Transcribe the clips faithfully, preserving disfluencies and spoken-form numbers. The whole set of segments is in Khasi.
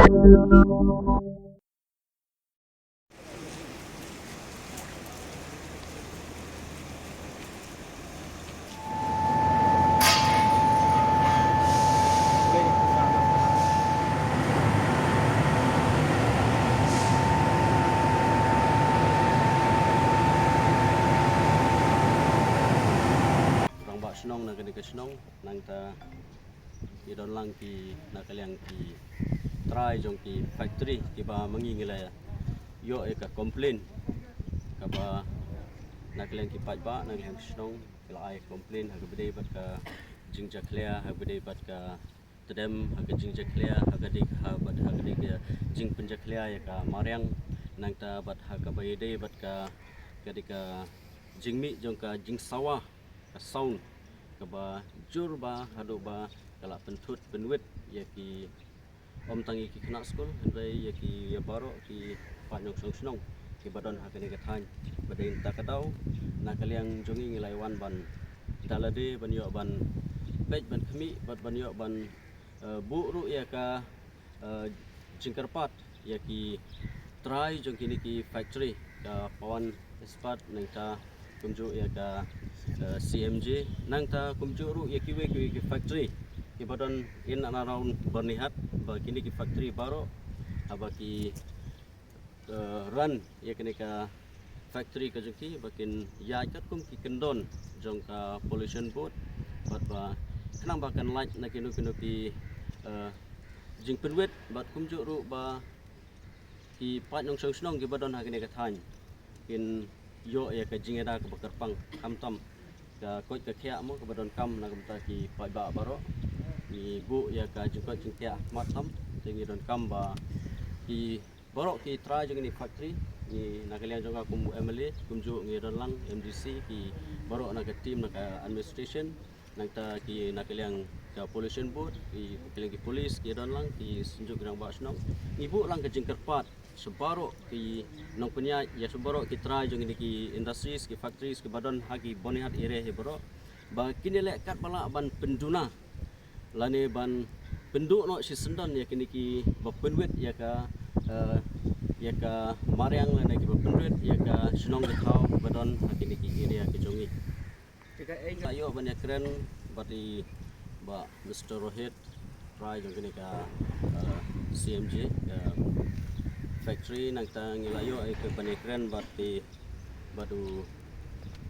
Rangbah shnong na kane ka shnong, nangta ki don lang ki na ka liang ki trai jong ki factory kiba ma ngi ngi la ïoh ïa ka complain kaba na ka liang ki paidbah na ka liang shnong ki la ai complain ha kaba dei bad ka jingjakhlia, ha kaba dei bad ka tdem, ha ka jingjakhlia, ha ka dei ha bad ha ka dei ka jingpynjakhlia ïa ka mariang, nangta bad ha kaba ïadei bad ka ka dei ka jingmih jong ka jingsawa, ka sound kaba jur ba haduh ba ka la pynthut pynwit ïa ki, ym tang ïa ki khynnah skul hynrei ïa ki, ïa baroh ki paid nongshong shnong kiba don ha kane ka thaiñ. Ba dei kata ka daw na ka liang jong ngi ngi la wan ban da lade ban ïoh ban peit ban khmih bad ban ïoh ban, eh, buh ruh ïa ka, eh, jingkyrpad ïa ki trai jong kine ki factory, ka Pawan Ispat, nangta kumjuh ïa ka, eh, C M G, nangta kumjuh ruh ïa kiwei kiwei ki factory kiba don in and around Byrnihat, ba kine ki factory baroh haba ki, eh, run ïa kane ka factory ka jong ki ba kin ïaid katkum ki kyndon jong ka pollution board, bad ba khnang ba kan lait na kino kino ki, eh, jingpynwit bad kumjuh ruh ba ki paid nongshong shnong kiba don ha kane ka thaiñ kin ïoh ïa ka jingïada kaba kyrpang, khamtam ka koit ka khiah mo kaba donkam na ka bynta ki paidbah baroh. Ngi buh ïa ka jingkoit jingkhiah khmat tam, te ngi donkam ba ki baroh ki trai jong kine ki factory, ngi na ka liang jong nga kum M L A, kumjuh ngi don lang M D C, ki baroh na ka team na ka administration, nangta ki na ka liang ka pollution board, ki na ka liang ki police ki don lang, ki synjuk ki rangbah shnong. Ngi buh lang ka jingkyrpad sha baroh ki nongpynïaid, ïa sha baroh ki trai jong kine ki industries, ki factories kiba don ha ki Byrnihat area hi baroh, ba kin ïaleh katba lah ban pynduna lane ban pynduh noh shisyndon ïa kine kiba pynwit ïa ka, eh, ïa ka mariang lane kiba pynwit ïa ka shnong ka thaw ba don ha kine ki area ki jong ngi. Te ka eng ka ïoh ban ïakren bad i Bah Mister Rohit, trai jong kane ka, eh, C M G, eh, factory, nangta ngi la ïoh ïa ka ban ïakren bad i, bad u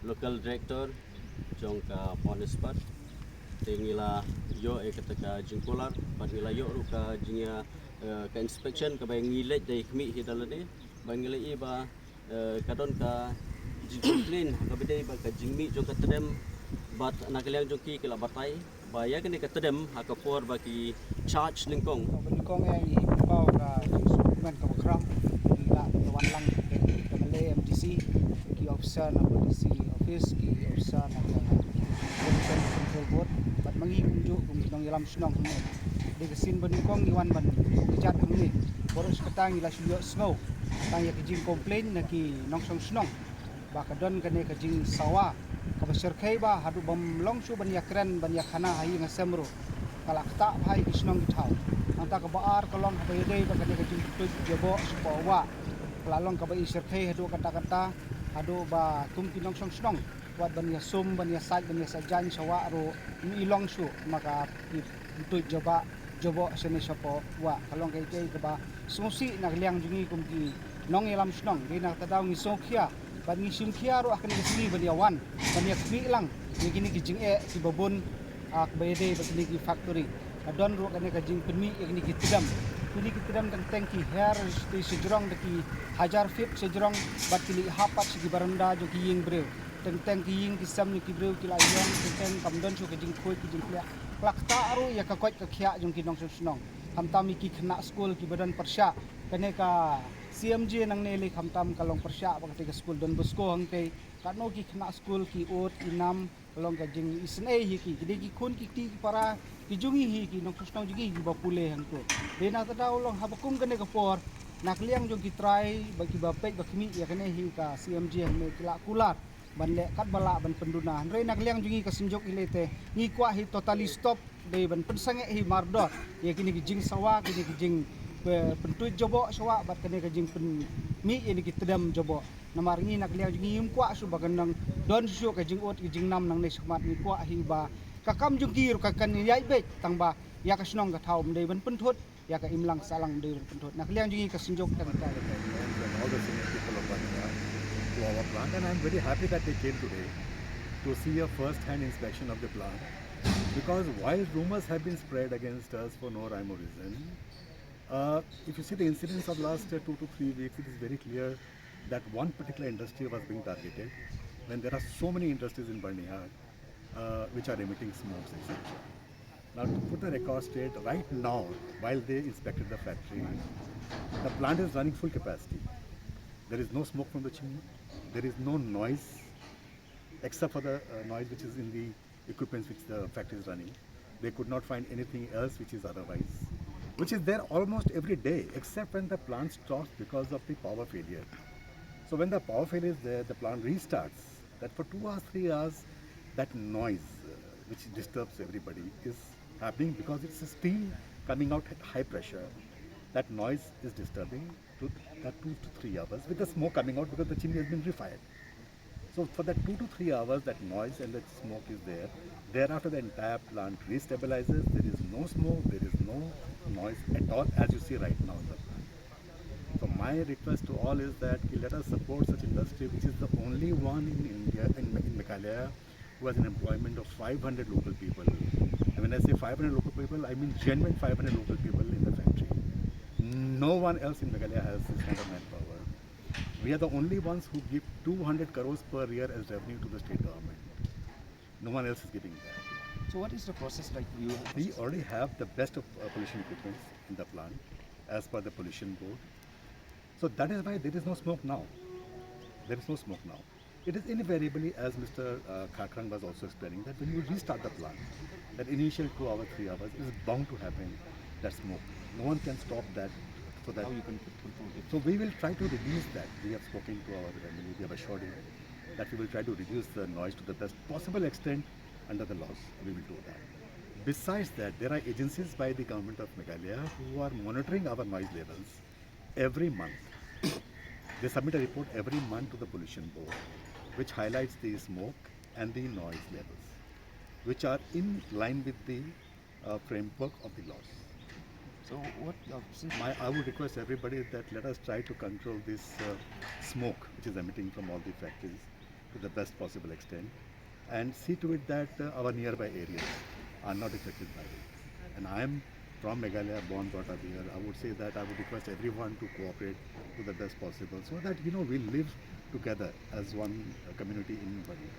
local director jong ka Pawan Ispat. Te ngi la ïoh ïa kata ka jingkular bad ngi la ïoh ruh ka jingïa, eh, ka inspection kaba ngi leit da i khmih hi da lade, ba ngi la i ba, eh, ka don ka jingcomplain kaba dei bad ka jingmih jong ka tdem, bad na ka liang jong ki ki la batai ba ïa kane ka tdem ha ka por ba ki charge nyngkong. Ba nyngkong ïa i paw ka jingsuhman kaba khraw. Ngi la wan lang ka M L A, M D C, ki officer na D C office, ki officer na ka Pollution Control Board, bad ma ngi kumjuh kum ki nongïalam shnong hangne. Dei ka sien ba nyngkong ngi wan ban kjat hangne. Baroh shi katta ngi la shu ïohsngew tang ïa ka jingcomplain na ki nongshong shnong ba ka don kane ka jingsawa kaba shyrkhei ba haduh bym long shuh ban ïakren ban ïakhana ha ïing ha sem ruh. Ka la ktah bha ïa ki shnong ki thaw. Nangta kaba ar ka long haba ïadei bad kane ka jingtuid jaboh shapoh wah. Ka la long kaba i shyrkhei haduh katta katta, haduh ba kum ki nongshong shnong wat ban ïasum, ban ïasaid, ban ïasaid jaiñ sha wah ruh ym i long shuh, ma ka ki tuid jaboh, jaboh shane shapoh wah. Ka long kaei kaei kaba sngewsih na ka liang jong ngi kum ki nongïalam shnong. Dei na kata daw ngi sngewkhia bad ngi shim khia ruh ha kane ka sngi ban ïawan ban ïakhmih lang ïa kine ki jingeh kiba bun, ah, kaba ïadei bad kine ki factory. Ka don ruh kane ka jingpynmih ïa kine ki tdem. Kine ki tdem teng teng ki her sha, sha jrong da ki hajar feet sha jrong bad ki leit hap pat sha ki baranda jong ki ïing briew. Teng teng ki ïing ki sem jong ki briew ki la ïong, teng teng kam don shuh ka jingkhuid ka jingkliah. Ka la ktah ruh ïa ka koit ka khiah jong ki nongshong shnong. Khamtam ïa ki khynnah skul kiba don pyrshah. Kane ka C M G nangne lei khamtam ka long pyrshah bad kata ka skul Don Bosco hangtei. Katno ki khynnah skul ki ud ki nam, ka long ka jingisynei hi ki, ki dei ki khun ki kti ki para ki jong ngi hi, ki nongshong shnong jong ngi kiba pule hangto. Dei na kata daw long haba kum kane ka por, na ka liang jong ki trai ba kiba peit ba khmih ïa kane hi ka C M G hangne ki la kular ban leh katba lah ban pynduna. Hynrei na ka liang jong ngi ka synjuk hi lei te ngi kwah hi totally stop, dei ban pynsangeh hi mardor ïa kine ki jingsawa, kine ki jing, Pyntuid jaboh shuwa bad kane ka jingpynmih ïa ki tdem jaboh. Namar ngi na ka liang jong ngi ngim kwah shuh ba kan nang don shuh ka jingud ka jingnam nangne shakhmat, ngi kwah hi ba ka kam jong ki ruh ka kan ïaid beit, tang ba ïa ka shnong ka thaw ym dei ban pynthut, ïa ka imlang sahlang ym dei ban pynthut. Na ka liang jong ngi ka synjuk tang ka. And all the senior people of Banjar to our plant, and I'm very happy that they came today to see a first-hand inspection of the plant. Because while rumors have been spread against us for no rhyme or reason, uh, if you see the incidents of last uh, two to three weeks, it is very clear that one particular industry was being targeted when there are so many industries in Byrnihat uh, which are emitting smokes, et cetera. Now, to put the record straight, right now, while they inspected the factory, the plant is running full capacity. There is no smoke from the chimney. There is no noise, except for the uh, noise which is in the equipments which the factory is running. They could not find anything else which is otherwise, which is there almost every day, except when the plant stops because of the power failure. So when the power failure is there, the plant restarts. That for two hours, three hours, that noise uh, which disturbs everybody is happening because it's steam coming out at high pressure. That noise is disturbing to that two to three hours with the smoke coming out because the chimney has been refired. So for that two to three hours, that noise and that smoke is there. Thereafter, the entire plant restabilizes. There is no smoke, there is no noise at all, as you see right now in the plant. So my request to all is that ki let us support such industry, which is the only one in India, in, in Meghalaya, who has an employment of five hundred local people. And when I say five hundred local people, I mean genuine five hundred local people in the factory. No one else in Meghalaya has this kind of manpower. We are the only ones who give two hundred crores per year as revenue to the state government. No one else is giving that. So what is the process like? You We already have the best of uh, pollution equipments in the plant as per the pollution board. So that is why there is no smoke now. There is no smoke now. It is invariably, as Mister Uh, Kharkhrang was also explaining, that when you restart the plant, that initial two hours, three hours is bound to happen, that smoke. No one can stop that for that. How you can control it? So we will try to reduce that. We have spoken to our M L A, we have assured him that we will try to reduce the noise to the best possible extent under the laws. We will do that. Besides that, there are agencies by the government of Meghalaya who are monitoring our noise levels every month. They submit a report every month to the pollution board, which highlights the smoke and the noise levels, which are in line with the uh, framework of the laws. So what? Uh, since My, I would request everybody that let us try to control this uh, smoke which is emitting from all the factories to the best possible extent and see to it that uh, our nearby areas are not affected by it. And I am from Meghalaya, born, brought up here. I would say that I would request everyone to cooperate to the best possible so that, you know, we live together as one uh, community in Byrnihat.